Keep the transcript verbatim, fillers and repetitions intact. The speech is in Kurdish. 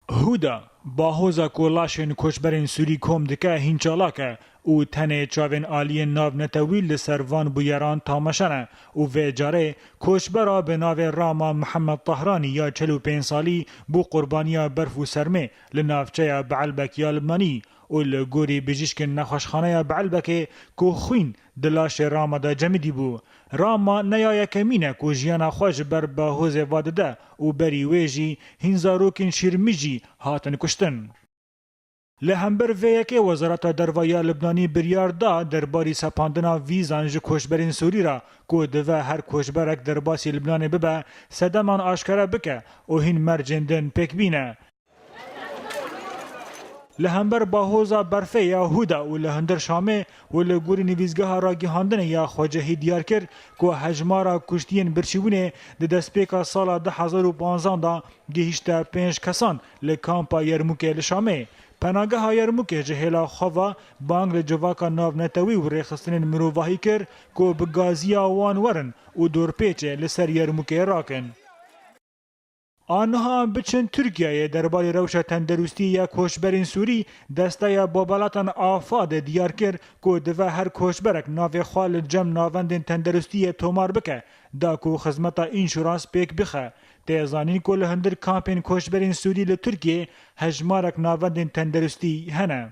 Huda, bahoza ku laşên koçberên Sûrî kom dike hîn çalak e û tenê çavên aliyên navnetewî li ser van bûyeran tamaşe ne û vê carê koçbera bi navê Rama Mihemed Tahranî ya çel û pênc salî bû qurbaniya berf û sermê li navçeya Beelbek ya Libnanî û li gorî bijîşkên nexweşxaneya Beelbekê ku xwîn di laşê Rama de cemidî bû. Rama ne ya yekemîn e ku jiyana xwe ji ber bahozê va dide û berî wê jî hîn zarokên şîrmijî hatin kuştin. Li hember vê yekê Wezareta Derve ya Libnanî biryar da derbarî sepandina vîzan ji koçberên Sûrî re ku dive her koçberek derbasî Libnanê bibe sedeman aşkere bike û hîn mercên din pêk bîne. Li hember bahoza berfê ya Huda û li hundir Şamê û li gorî nivîsgeha ragihandinê ya Xwecehî diyar kir ku hejmara kuştiyên birçîbûnê di destpêka sala du hezar û panzdan de gihîşte pênc kesan li kampa Yermûkê li Şamê. Penageha Yermûkê ji hêla xwe ve bang li civaka navnetewî û rêxistinên mirovahî kir ku bi gaziya wan werin û dorpêçê li ser Yermûkê rakin. Aniha em biçin Tirkiyeyê, derbarê rewşa tenderustî ya koçberên Sûrî, desteya Bobelatên Afadê diyar kir ku dive her koçberek navê xwe li cem navendên tenderustiyê tomar bike, da ku xizmeta înşurans pêk bixe. Tê zanîn ku li hundir kampên koçberên Sûrî li Tirkiyê hejmarek navendên tenderustî hene.